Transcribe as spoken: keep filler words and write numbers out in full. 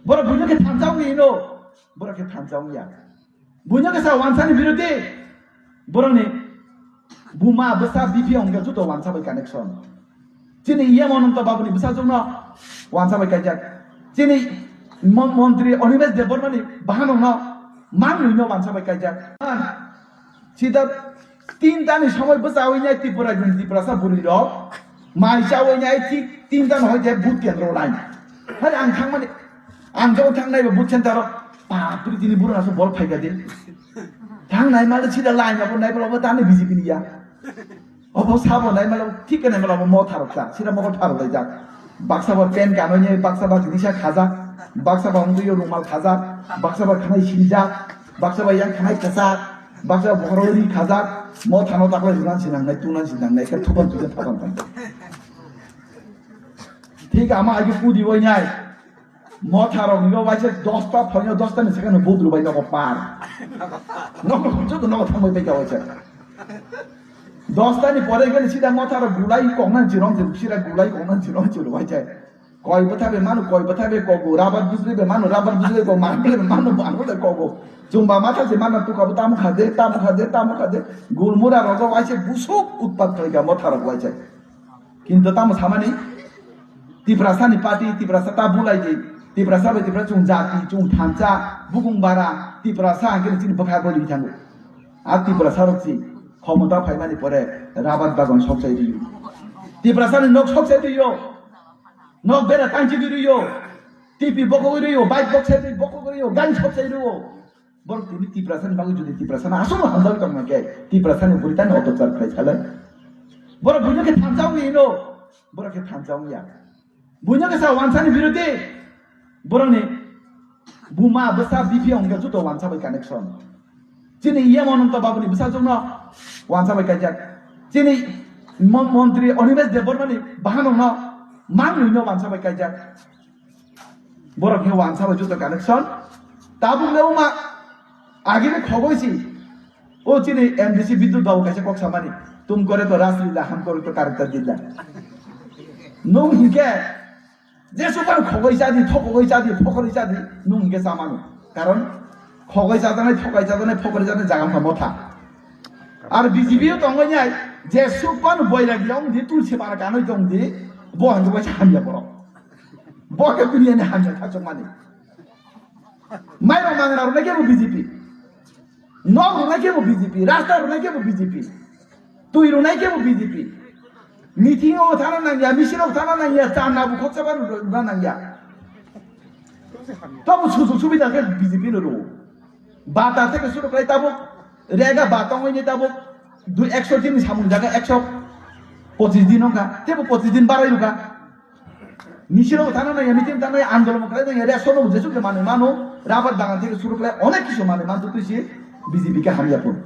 Borok buino khe thansa wngya hino, borok khe thansa wngya. Buino khe sa wansani birodhi, borokni buma bwsa biphi wngkha joto wansa bai connection. Chini E M Ananta Babuni bwsajwkno wansa bai kaijak. Chini mon-, montri Animesh Debbarmani bahanokno manwino wansa bai kaijak. Sida tinta ni somoi bwchawi nai Tripura ni Tiprasa bwrwi rok mai chawi nai thik tinta no hoite vote kendro line. Hai ang thangmani, ang jabo thangnai ba vote center o, bapri tini bwrwi naso bol phaika de. Thangnai male sida line abo nai bwlabo tani B J P ni ya. Obo sabo nai male thik nai male obo motha rok ta. Sida mokol pharok lai jak. Baksa ba pen kanoi nai baksa ba jinisa khajak. Baksa ba ungwi rumal khajak. Baksa ba khanai sinjak. Baksa ba yang khanai khajak. Baksa ba bokhoro ri khajak. Motha no taklai runan sinang nai tunan sinang nai khe thupan tujan thapan tang. Thik ama agi pudi wai nai. Motha rok ni waisa dosta phaino dosta ni sakano budru bai nogo par. Nogo joto nogo thangbai bai ka waisa. Dosta ni pore gani sida motha rok gulai kok nan jirong jir sida gulai kok nan jirong jir waisa. Koi bwtha be manu koi bwtha be kogo rabar bujre be manu rabar bujre ko mangble be manu mangble kogo. Chumba matha se manu tuka bo tamu khade tamu khade tamu khade gulmura rogo waisa busuk utpat khlai ka motha rok waisa. Kintu tamo samani, Tiprasani party, Tiprasa ta bulai di, Tiprasa bai Tiprasa chung jati, chung thansa, bukung bara, Tiprasa hwnkhe chini bwkha goli thango. A Tiprasa rok si khomota phaimani pore rabat bagan sok chai riyo. Tiprasani nok sok chai riyo. Nok bera tangchi riyo. T V bokogwi riyo, bike bok chai riyo, bokogwi riyo, gari sok chai riyo. Borok tini Tiprasani bagwi jodi Tiprasano aswkno hamjagwi tongma khe Tiprasani bwrwi tani otachar khlai salai. Borok buino khe thansa wngya hino, borok khe thansa wngya. Buino khe sa wansani birodhi, borokni buma bwsa biphi wngkha joto wansa bai connection. Chini E M Ananta Babuni bwsajwkno wansa bai kaijak. Chini mon-, montri Animesh Debbarmani bahanokno manwino wansa bai kaijak. Borok khe wansa bai joto connection. Tabuk le wngma agini khogoi si. O chini M D C Bidyut Babu kaisa kok samani. Tum kore to Ras Lila, ham kore to Karita Dila. Nung hinkhe jesu bar khogoi chadi, thokogoi chadi, phokoroi chadi, nung hinkhe chamano. Karon khogoi chadanai, thokai chadanai, phokoroi chadanai jaga wngkha motha. Ar B J P o tongoi nai, jesu bar boiragi wng di, tulsi bara kanoi tong di, bo hwnkhe bai hamya borok. Bo khe duniani hamya thachokmani. Mairok mangra rwnai khe bo B J P. Nok rwnai khe bo B J P. Rasta rwnai khe bo B J P. Twi rwnai khe bo B J P. Meeting o thana nangya, misil o thana nangya, chana bukhok chaba rwna nangya. Tamo sujug subida khe B J P no rwo. Bata theke suru khlai tabuk, rega ba tongwi ni tabuk, dui ekso din ni samung jaga ekso pochis din wngkha, tebo pochis din barai rwkha. Misil rok thana nangya, meeting thana nangya, andolon khlai nangya, ration rok jesu khe manwi mano, rabar bagan theke suru khlai onek kisu manwi mantu twi si B J P khe hamya phuru.